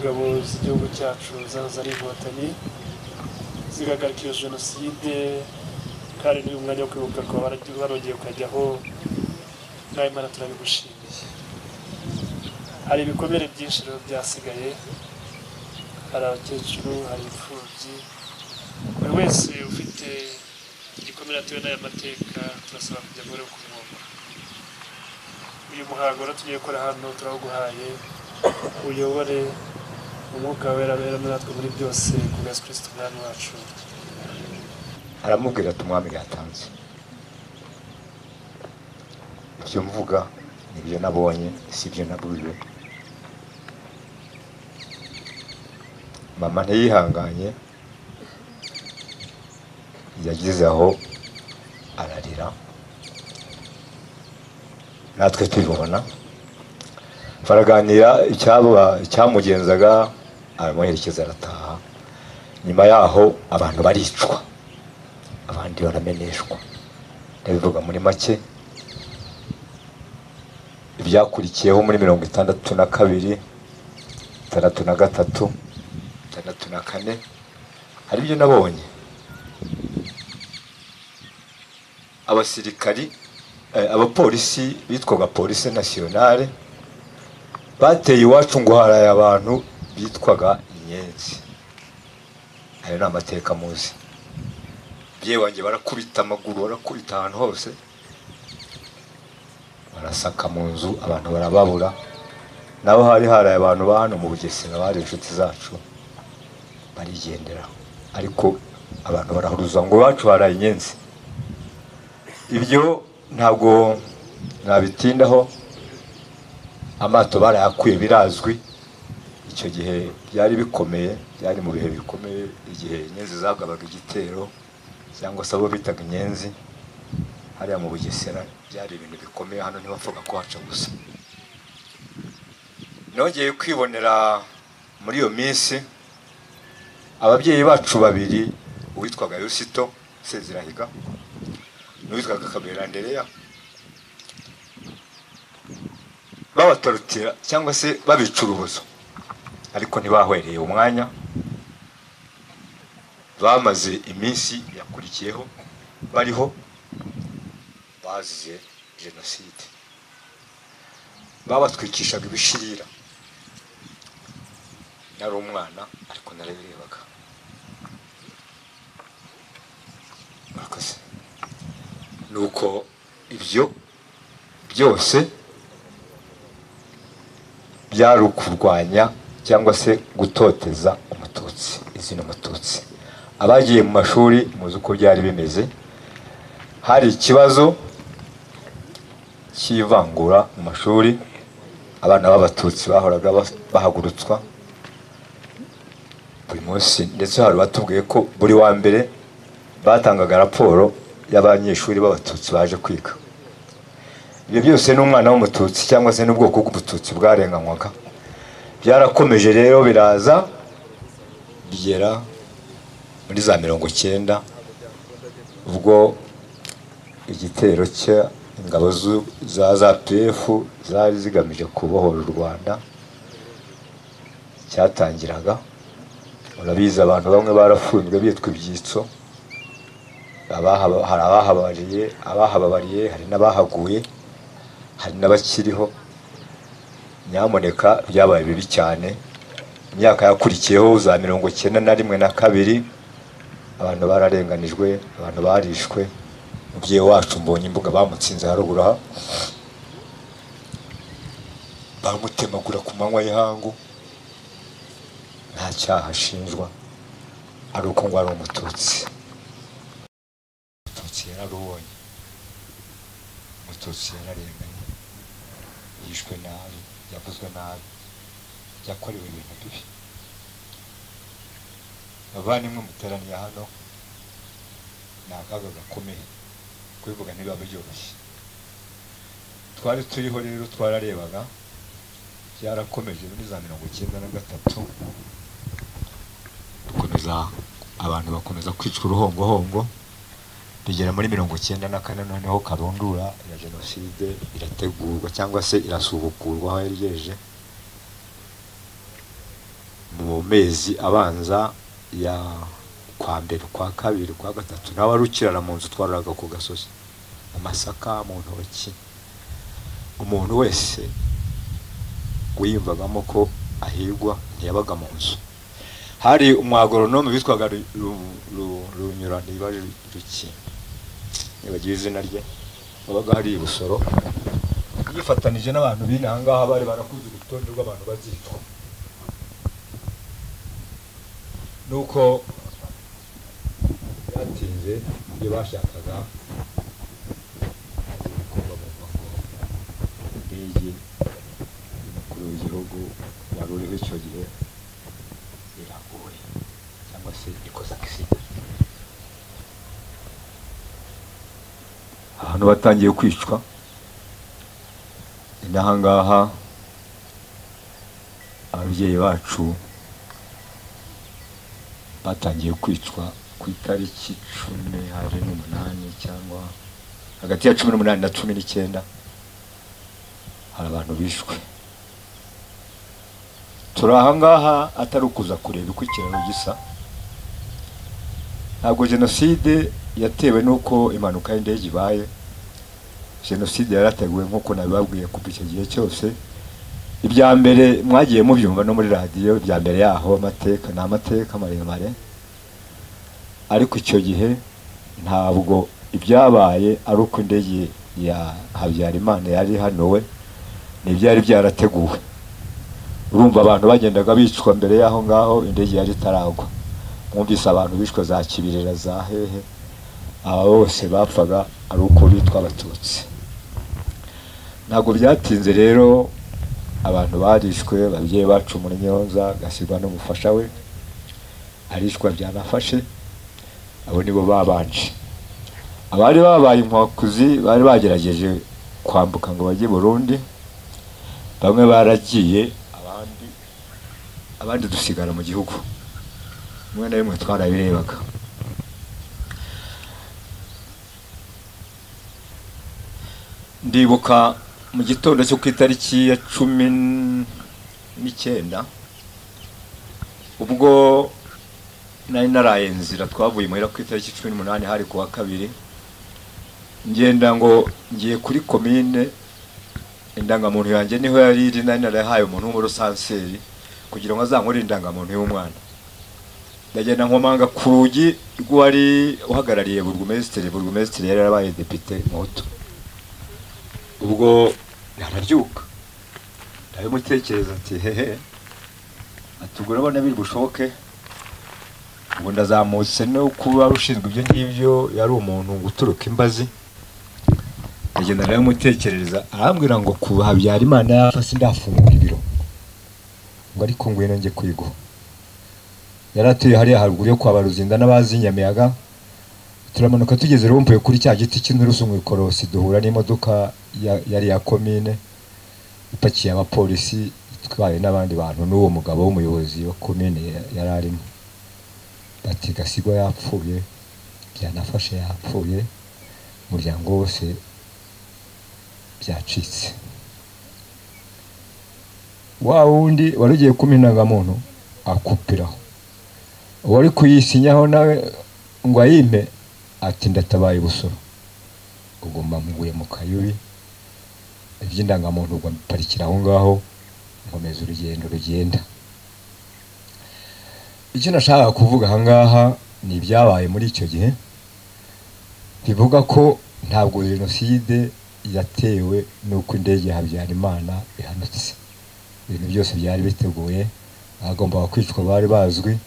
Ingabo z'igihugu cyacu zahoze ari Inkotanyi zigahagarika iyo jenoside, kandi n'uyu mwanya wo kwibuka ukaba warongeye ukajyaho. Nawe Imana turabigushimiye. Hari ibikomere byinshi rero byasigaye, hari abakecuru, hari imfubyi, buri wese ufite igikomere atewe n'aya mateka turasaba kujya muri kumwomora. Uyu muhango rero tugiye gukora hano turawuguhaye, uyobore umwuka wera wera natwe muri byose ku bwa Yesu Kristo Umwami wacu. Aramubwira ati umwami yatanze ibyo mvuga nibyo nabonye, si ibyo nabwiwe. Mama ntiyihanganye, yageze aho ararira, natwe tubibona. Baraganira icyamugenzaga, aramuherekeza arataha. Nyuma yaho abantu baricwa, abandi barameneshwa. Ndabivuga muri make. Ibyakurikiyeho muri 62, 63, 64, hari ibyo nabonye. Abasirikari, abapolisi bitwaga polisi nationale bateye iwacu ngo haraye abantu bitwaga inyenzi. Ayo ni amateka muzi. Ababyeyi wanjye barakubita amaguru, barakubita ahantu hose, barasaka mu nzu, abantu barababura. Nabo hari haraye abantu ba hano mu Bugesera bari inshuti zacu, barigendera. Ariko abantu barahuruza ngo iwacu haraye inyenzi. Ibyo ntabwo nabitindaho, amato barayakuye birazwi. Icyo gihe byari bikomeye, byari mu bihe bikomeye, igihe inyenzi zagabaga igitero cyangwa se abo bitaga inyenzi hariya mu Bugesera, byari ibintu bikomeye. Hano ntibapfaga kuhaca gusa. Nongeye kwibonera muri iyo minsi ababyeyi bacu babiri, uwitwaga Yusito Sezirahiga n'uwitwaga Kabera Andereya, babatorotira cyangwa se babica urubozo, ariko ntibahwereye umwanya. Bamaze iminsi yakurikiyeho bariho, bazize jenoside. Babatwikishaga ibishirira. Nari umwana ariko narabirebaga. Murakoze. Nuko ibyo byose byari ukurwanya cyangwa se gutoteza umututsi, izina umututsi. Abagiye mu mashuri muzi uko byari bimeze. Hari ikibazo cy'ivangura mu mashuri, abana b'abatutsi bahoraga bahagurutswa buri munsi, ndetse hari batubwiye ko buri wa mbere batangaga raporo y'abanyeshuri b'abatutsi baje kwiga. Ibyo byose n'umwana w'umututsi cyangwa se n'ubwoko bw'umututsi bwarenganywaga. Byarakomeje rero biraza bigera muri za 90, ubwo igitero cy'ingabo za ZPF zari zigamije kubohora u Rwanda cyatangiraga. Urabizi, abantu bamwe barafunzwe bitwa ibyitso, hari abahababariye, hari n'abahaguye, hari n'abakiriho. Nyamuneka byabaye bibi cyane. Imyaka yakurikiyeho za 91 na 2, abantu bararenganijwe, abantu barishwe. Umubyeyi wacu mbonye imbuga bamutsinze haruguru aha, bamutemagura ku manywa y'ihangu, nta cyaha ashinjwa, ari uko ngo ari umututsi. Umututsi yararubonye, umututsi yararenganye, yishwe nabi, yavuzwe nabi, yakorewe ibintu bibi. Abavandimwe muteraniye hano, ni akaga gakomeye, kubivuga ntibiba byoroshye. Twari turiho rero, twararebaga, byarakomeje muri za 93, dukomeza, abantu bakomeza kwicwa uruhongohongo, bigera muri 94. Noneho karundura ya jenoside irategurwa cyangwa se irasubukurwa aho yari yeje. Mu mezi abanza ya kwa mbere, kwa kabiri, kwa gatatu, nawe wari ukirara mu nzu, twararaga ku gasozi, mu masaka, mu ntoki. Umuntu wese wiyumvagamo ko ahigwa ntiyabaga mu nzu. Hari umwagoronome witwaga Runyura, niba Ruki, nibagiwe izina rye, wabaga hari i Busoro, yifatanije n'abantu b'inaha ngaha bari barakuze urutonde rw'abantu bazitwa. Nuko byatinze, ibyo bashakaga kumva bumva ngo indege y'umukuru w'igihugu wari uriho icyo gihe iraguye cyangwa se ikoze accident. Abantu batangiye kwicwa inaha ngaha. Ababyeyi bacu batangiye kwicwa ku itariki 18 cyangwa hagati ya 18 na 19, hari abantu bishwe. Turi aha ngaha atari ukuza kureba uko ikiraro gisa. Ntabwo jenoside yatewe n'uko impanuka y'indege ibaye. Jenoside yarateguwe nk'uko nabibabwiye kuva icyo gihe cyose. Ibya mbere mwagiye mubyumva no muri radiyo, ibya mbere yaho amateka ni amateka maremare, ariko icyo gihe ntabwo ibyabaye ari uko indege ya Habyarimana yari hanuwe, ni ibyari byarateguwe. Urumva abantu bagendaga bicwa mbere yaho ngaho indege yari itaragwa. Mwumvise abantu bishwe za Kibirira, za hehe, aba bose bapfaga ari uko bitwa Abatutsi. Ntabwo byatinze rero, abantu barishwe. Ababyeyi bacu muri Nyonza, Gasigwa n'umufasha we arishwa byanafashe, abo nibo babanje. Abari babaye inkwakuzi bari bagerageje kwambuka ngo bajye Burundi, bamwe baragiye, abandi dusigara mu gihugu. Rimwe na rimwe twarabirebaga. Ndibuka mu gitondo cyo ku itariki ya 19, ubwo nari naraye nzira, twavuye muhira ku itariki 18, hari kuwa kabiri, ngenda ngo ngiye kuri komine. Indangamuntu yanjye niho yari iri, nari narahaye umuntu w'umurusanseri kugira ngo azankore indangamuntu y'umwana. Ndagenda nkomanga ku rugi rw'uwari uhagarariye burugumesitiri. Burugumesitiri yari yarabaye depite Muhutu. Ubwo arabyuka, ndabimutekereza ati hehe, ati ubwo urabona biri bushoboke. Ubwo ndazamutse, no kuba ushinzwe ibyo ngibyo yari umuntu guturuka Imbazi. Ndagenda ndabimutekerereza, arambwira ngo kuba Habyarimana yapfa sindafungura ibiro, ngo ariko ngwino njye kwigwa. Yari atuye hariya haruguru yo kwa Baruzinda n'abazi Nyamiyaga. Turamanuka tugeze rumpuye kuri cya giti cy'inturusu mu ikorosi, duhura n'imodoka yari ya komine ipakiye abapolisi itwaye n'abandi bantu, n'uwo mugabo w'umuyobozi wa komine yari arimo. Bati Gasigwa yapfuye, byanafashe yapfuye, umuryango wose byacitse. Wa wundi wari ugiye kumpa indangamuntu akupiraho, uwari kuyisinyaho nawe ngo ayimpe ati ndatabaye Busoro. Ubwo mba mguye mu kayubi, iby'indangamuntu ubwo mparikira aho ngaho, nkomeza urugendo rugenda. Icyo nashakaga kuvuga aha ngaha ni ibyabaye muri icyo gihe, bivuga ko ntabwo jenoside yatewe n'uko indege ya Habyarimana ihanutse. Ibintu byose byari biteguye, abagombaga kwicwa bari bazwi,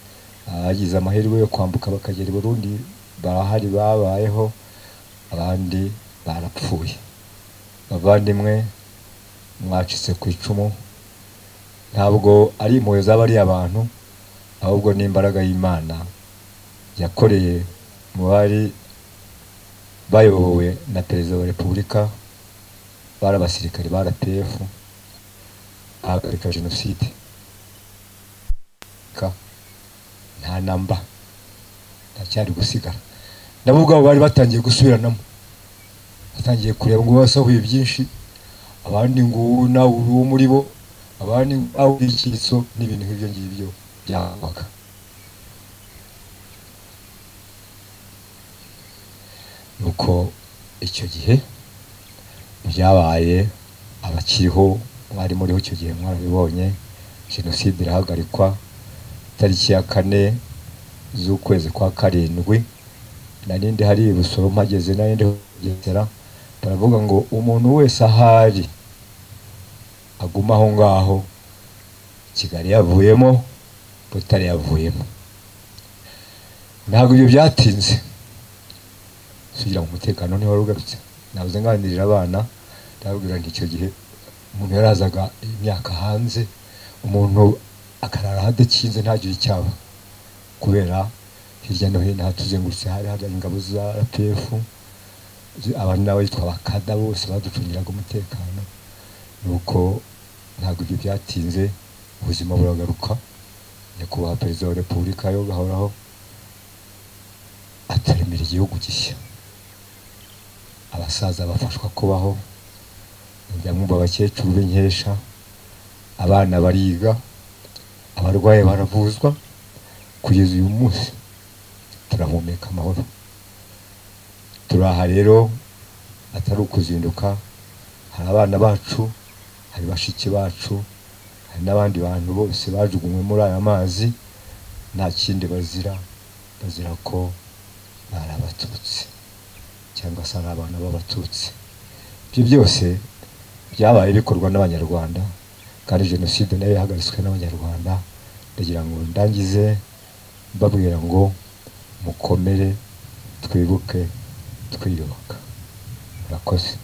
abagize amahirwe yo kwambuka bakagera i Burundi barahari babayeho, abandi barapfuye. Bavandimwe mwacitse ku icumu, ntabwo ari impuhwe z'abariya abantu, ahubwo ni imbaraga y'Imana yakoreye mu bari bayobowe na Perezida wa Repubulika, bari abasirikare ba RPF, bahagarika jenoside. Nta namba, ntacyari gusigara. Nabo ubwabo bari batangiye gusubiranamo, batangiye kureba ngo basahuye byinshi, abandi ngo nawe uri uwo muri bo, abandi ngo nawe uri icyitso, n'ibintu nk'ibyo ngibyo. byabaga. Nuko icyo gihe byabaye, abakiriho mwari muriho icyo gihe mwarabibonye, jenoside irahagarikwa tariki ya 4 z'ukwezi kwa 7. Nari ndi hari Busoro mpageze, nari ndi Bugesera, baravuga ngo umuntu wese ahari aguma aho ngaho. Kigali yavuyemo, Butare yavuyemo. Ntabwo ibyo byatinze, sugira mu mutekano ntiwari ugarutse. Nabuze nganirira abana, ndababwira nti icyo gihe umuntu yarazaga imyaka hanze, umuntu akarara hadakinze ntagire icyaba, kubera hirya no hino hatuzengurutse hari hari ingabo za RPF, abantu n'abitwa abakada bose baducungiraga umutekano. Nuko ntabwo ibyo byatinze, ubuzima buragaruka. Nyakubahwa Perezida wa Repubulika yo gahoraho ataremera igihugu gishya, abasaza bafashwa kubaho, njya mwumva abakecuru b'inkesha, abana bariga, abarwayi baravuzwa. Kugeza uyu munsi turahumeka amahoro. Turaha rero atari ukuzinduka, hari abana bacu, hari bashiki bacu, hari n'abandi bantu bose bajugunywe muri aya mazi, nta kindi bazira, bazira ko bari abatutsi cyangwa se ari abana b'abatutsi. Ibyo byose byabaye bikorwa n'abanyarwanda, kandi jenoside nayo yahagaritswe n'abanyarwanda. Ndagira ngo ndangize mbabwira ngo mukomere, twibuke, twiyubaka. Murakoze.